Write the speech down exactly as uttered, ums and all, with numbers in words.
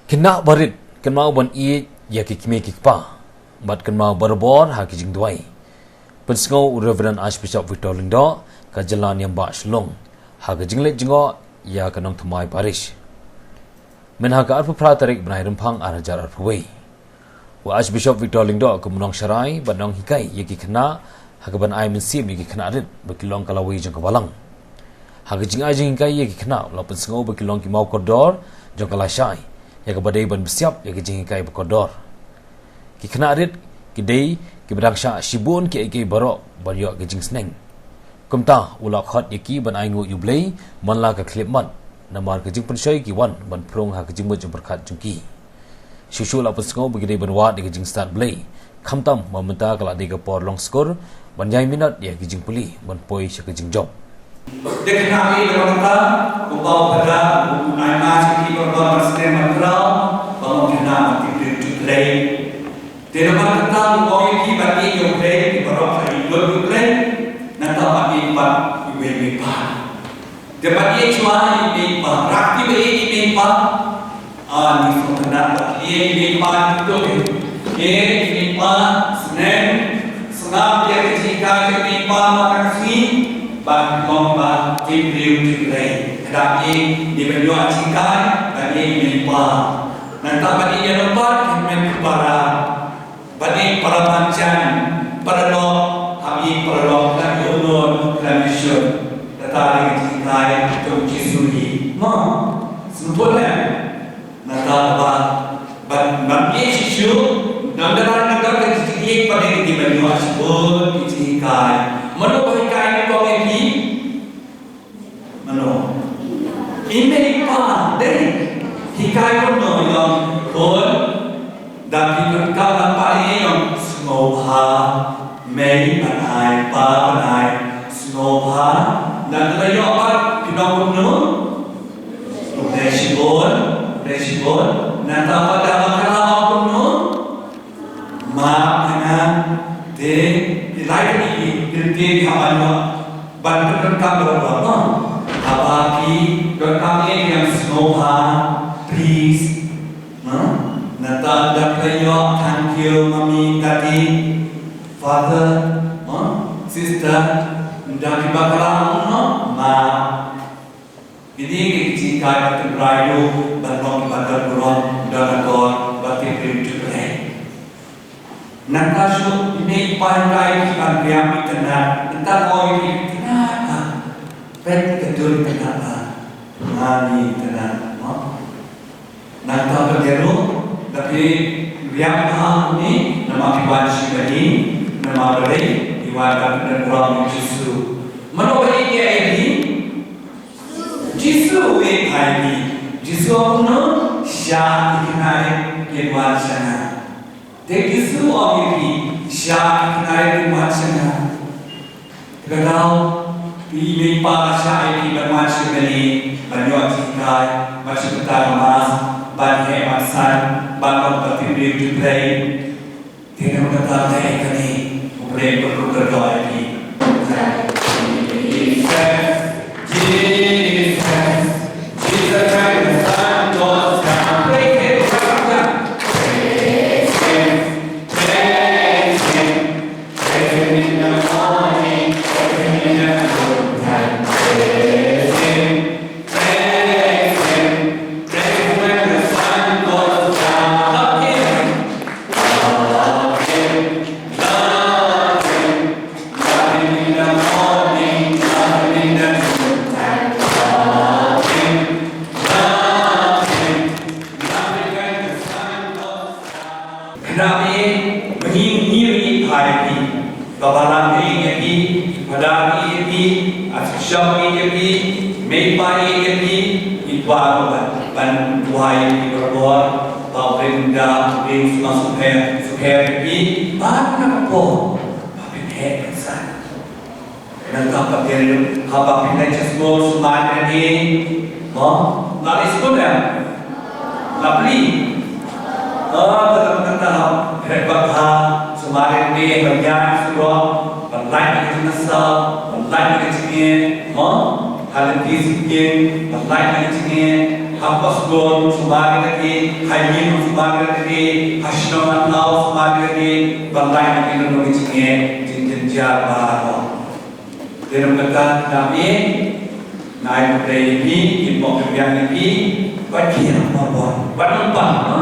Khynnah barit kynmaw ban ïeit ïa ki kmie ki kpa bad kynmaw barabor ha ki jingduwai. Pynsngew u Reverend Archbishop Victor Lyngdoh, ka jylla Niam Bah Shillong, ha ka jingleit jngoh ïa ka Nongthymmai Parish. Mynha ka arphew phra tarik bnai Rymphang ar hajar arphew wei. U Archbishop Victor Lyngdoh kum u nongsharai bad nonghikai ïa ki khynnah ha kaban ai mynsiem ïa ki khynnah rit ba ki long ka lawei jong ka balang. Ha ka jingai jinghikai ïa ki khynnah u la pynsngew ba ki long ki maw kordor jong ka lashai ïa kaba dei ban bsiap ïa ka jinghikai ba kordor. Ki khynnah rit ki dei kiba dang shah shibun kiei kiei baroh ban ïoh ka jingsneng. Kumta u la khot ïa ki ban ainguh ïa U Blei man la ka khyllipmat, namar ka jingpynshoi ki wan ban pyrshang ha ka jingmut jingpyrkhat jong ki. Shuh shuh la pynsngew ba ki dei ban wad ïa ka jingstad Blei, khamtam ba mynta ka la dei ka por long skur ban ïai minot ïa ka jingpule ban poi sha ka jingjop. Dei khynnah rit, dei khynnah rit, kumba u Phadar u ai ma sha ki ba don ban sdang ban khraw ba long khynnah ba tip riewtip Blei. Te namar kata u ong ïa ki ban ïeit ïa U Blei, ki baroh ki ïeit lut ïa U Blei. Nangta ban ïeit pat ïa u meipa. Te ban ïeit shuwa ïa u meipa, rakhe ban ïeit ïa u meipa. Ah, ngi sngewtynnat ban ïeit ïa u meipa, to ïeit ïa u meipa, sneng, sngap ïa ka jinghikai jong u meipa, ma ka sngi ban long ba tip riewtip Blei. Ka dei ban ïeit, ban ïoh jinghikai, ban ïeit ïa u meipa. Nangta ban ïeit ïa u meipa, ki hynmen ki para. Ban ïeit para marjan, para lok, hap ïeit para lok, khlem ïohnur, khlem ïashun. Kata ka dei ka jinghikai jong u Jisu hi. Mo, sngewthuh lem. Nangta ba, ban, ban ïeit shisha, nangta ban, nangta ka jingïeit pat ka dei ban ïoh shibun ki jinghikai. Mano ba hikai nyngkong ïa phi? Mano? I mei i pa, dei. Hikai kumno ïa u khun? Da phi pyndonkam lypa ïa u, sngewbha. Mei ban ai, pa ban ai. Sngewbha. Da phi ïoh pat, phi ong kumno? Khublei shibun, khublei shibun. Nangta pat da bakla kumno? Map, ngan, te, i lai kane i, i, te, i hap ban, ban pyndonkam bha bha, mo. Haba phi donkam ïa, ïa, sngewbha, please. Mo. Nangta da phi ïoh, thank you, mommy, daddy, father, mo, sister. Da phi bakla, mo, map. Kine ki jinghikai ba tynrai ruh ban long kiba don burom, don akor, ba tip riewtip Blei. Nangta shuh, i mei i pa i hikai ki ban riam itynnad, nangta ong i itynnad ha. Peit ka dur itynnad ha. Nga ngi itynnad, mo. Nangta pat ruh, da phi riam ha une, namar phi wan sha kane, namar balei, phi wan ban pyndonkam ïa u Jisu. Mano ba ïeit ïa phi? Jisu u ïeit ïa phi. Jisu u ong kumno? Shah ki khynnah rit kin wan sha nga. Te Jisu u ong ïa phi, shah ki khynnah rit kin wan sha nga. Te ka daw, phi mei pa, shah ïa phi ban wan sha kane, ban ïoh jinghikai, ban shu kynta ka Mass, ban heh ban san, ban long ka tip riewtip Blei. Te namar kata te kane, U Blei un kyrkhu kyrdoh ïa phi. Jesus, Jesus, Jesus Christ, the Son of God. Praise Him, praise Him, praise Him, praise Him in the morning, praise Him in the noontime, praise Him, praise Him, praise Him when the sun goes down. Love Him. Khynnah ïeit, ma ngi ngi ïeit ïa phi. Ka balang ïeit ïa phi, Phadar ïeit ïa phi, Archbishop ïeit ïa phi, mei pa ïeit ïa phi, ngi kwah ban, ban duwai ïa phi barabor, ba U Blei un da, U Blei un sumar sukher, sukher ïa phi, bad na ka por ba phin heh phin san. Nangta pat ïa, haba phi leit sha skul, sumar ïa phi, mo, la leit skul em? La plie. Ah, kata, kata, hap heh bha, sumar ïa phi, ban ïaid surok, ban lait na ka jingïaseng, ban lait na ka jingïeit, mo? Ha lynti sngewbha, ban lait na ka jingïeit, Ha Pashkon sumar kita ki, ha Ïing sumar kita ki, ha shnong ha thaw sumar kita ki, ban lai na ki dohnud ki jingeh, jingkynjah baroh. Te ruh kata ka dei, ngai pyrthei ïa ki, ki pok ki biang ïa ki, ba ki ïa parbor, ba nang pang, ha?